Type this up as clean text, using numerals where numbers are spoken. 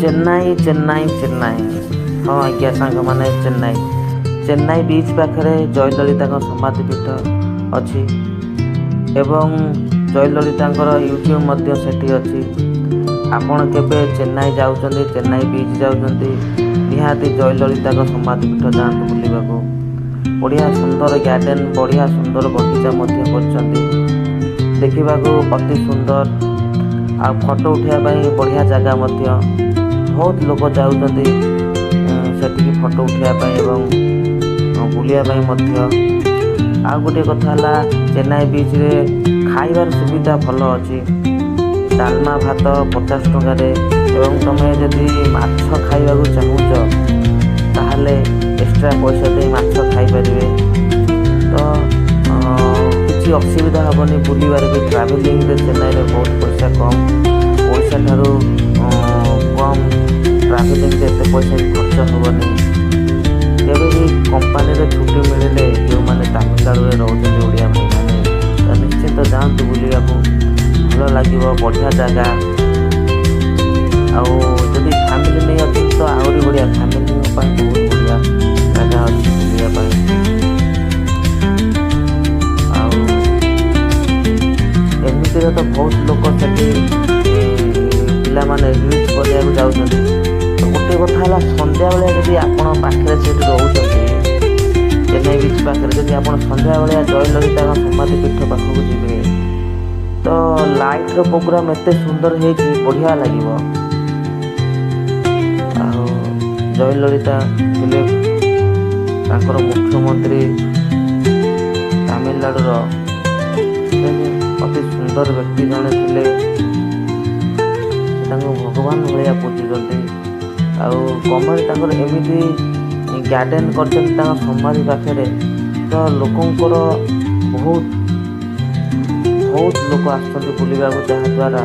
ଚେନ୍ନାଇ, ଚେନ୍ନାଇ, ଚେନ୍ନାଇ। ହଁ ଆଜ୍ଞା ସାଙ୍ଗମାନେ, ଚେନ୍ନାଇ। ଚେନ୍ନାଇ ବିଚ୍ ପାଖରେ ଜୟଲଳିତାଙ୍କ ସମାଧି ପୀଠ ଅଛି ଏବଂ ଜୟଲଳିତାଙ୍କର ମ୍ୟୁଜିୟମ୍ ମଧ୍ୟ ସେଠି ଅଛି। ଆପଣ କେବେ ଚେନ୍ନାଇ ଯାଉଛନ୍ତି, ଚେନ୍ନାଇ ବିଚ୍ ଯାଉଛନ୍ତି, ନିହାତି ଜୟଲଳିତାଙ୍କ ସମାଧି ପୀଠ ଯାଆନ୍ତୁ ବୁଲିବାକୁ। ବଢ଼ିଆ ସୁନ୍ଦର ଗାର୍ଡ଼େନ୍, ବଢ଼ିଆ ସୁନ୍ଦର ବଗିଚା ମଧ୍ୟ କରିଛନ୍ତି। ଦେଖିବାକୁ ଅତି ସୁନ୍ଦର ଆଉ ଫଟୋ ଉଠାଇବା ପାଇଁ ବଢ଼ିଆ ଜାଗା ମଧ୍ୟ। ବହୁତ ଲୋକ ଯାଉଛନ୍ତି ସେଠିକି ଫଟୋ ଉଠାଇବା ପାଇଁ ଏବଂ ବୁଲିବା ପାଇଁ ମଧ୍ୟ। ଆଉ ଗୋଟିଏ କଥା ହେଲା, ଚେନ୍ନାଇ ବିଚ୍ରେ ଖାଇବାର ସୁବିଧା ଭଲ ଅଛି। ଡାଲମା ଭାତ 50 ଟଙ୍କାରେ ଏବଂ ତୁମେ ଯଦି ମାଛ ଖାଇବାକୁ ଚାହୁଁଛ, ତାହେଲେ ଏକ୍ସଟ୍ରା ପଇସା ଦେଇ ମାଛ ଖାଇପାରିବେ। ତ କିଛି ଅସୁବିଧା ହେବନି ବୁଲିବାରେ ବି। ଟ୍ରାଭେଲିଂରେ ଚେନ୍ନାଇରେ ବହୁତ ପଇସା କମ୍, ଓଡ଼ିଶା ଠାରୁ କମ୍। ଟ୍ରାଭେଲିଂରେ ଏତେ ପଇସା ବି ଖର୍ଚ୍ଚ ହେବନି। କେବେ ବି କମ୍ପାନୀରେ ଛୁଟି ମିଳିଲେ, ଯେଉଁମାନେ ତାମିଲନାଡ଼ୁରେ ରହୁଛନ୍ତି ଓଡ଼ିଆ ଭାଇମାନେ, ତ ନିଶ୍ଚିନ୍ତ ଯାଆନ୍ତୁ ବୁଲିବାକୁ, ଭଲ ଲାଗିବ। ବଢ଼ିଆ ଜାଗା। ଆଉ ଯଦି ଫ୍ୟାମିଲି ନେଇ ଅଛନ୍ତି ତ ଆହୁରି ବଢ଼ିଆ। ଫ୍ୟାମିଲିଙ୍କ ପାଇଁ ବହୁତ ବଢ଼ିଆ ଜାଗା ଅଛି ବୁଲିବା ପାଇଁ। ଆଉ ଏମିତିରେ ତ ବହୁତ ଲୋକ ସେଠି ପିଲାମାନେ ରିଲ୍ସ କରିବାକୁ ଯାଉଛନ୍ତି। ତ ଗୋଟେ କଥା ହେଲା, ସନ୍ଧ୍ୟାବେଳେ ଯଦି ଆପଣ ପାଖରେ ସେଠି ରହୁଛନ୍ତି, ଚେନ୍ନାଇ ବିଚ୍ ପାଖରେ, ଯଦି ଆପଣ ସନ୍ଧ୍ୟାବେଳିଆ ଜୟଲଳିତାଙ୍କ ସମାଧି ପୀଠ ପାଖକୁ ଯିବେ, ତ ଲାଇଟ୍ର ପ୍ରୋଗ୍ରାମ୍ ଏତେ ସୁନ୍ଦର ହେଇଛି, ବଢ଼ିଆ ଲାଗିବ। ଆଉ ଜୟଲଳିତା ଥିଲେ ତାଙ୍କର ମୁଖ୍ୟମନ୍ତ୍ରୀ ତାମିଲନାଡ଼ୁର। ସେ ଅତି ସୁନ୍ଦର ବ୍ୟକ୍ତି ଜଣେ ଥିଲେ। ସେ ତାଙ୍କୁ ଭଗବାନ ଭଳିଆ ପୂଜୁଛନ୍ତି। ଆଉ ଗଭର୍ଣ୍ଣମେଣ୍ଟ ତାଙ୍କର ଏମିତି ଗାର୍ଡ଼େନ୍ କରିଛନ୍ତି ତାଙ୍କ ସମାଧି ପାଖରେ, ତ ଲୋକଙ୍କର ବହୁତ ବହୁତ ଲୋକ ଆସୁଛନ୍ତି ବୁଲିବାକୁ, ଯାହାଦ୍ୱାରା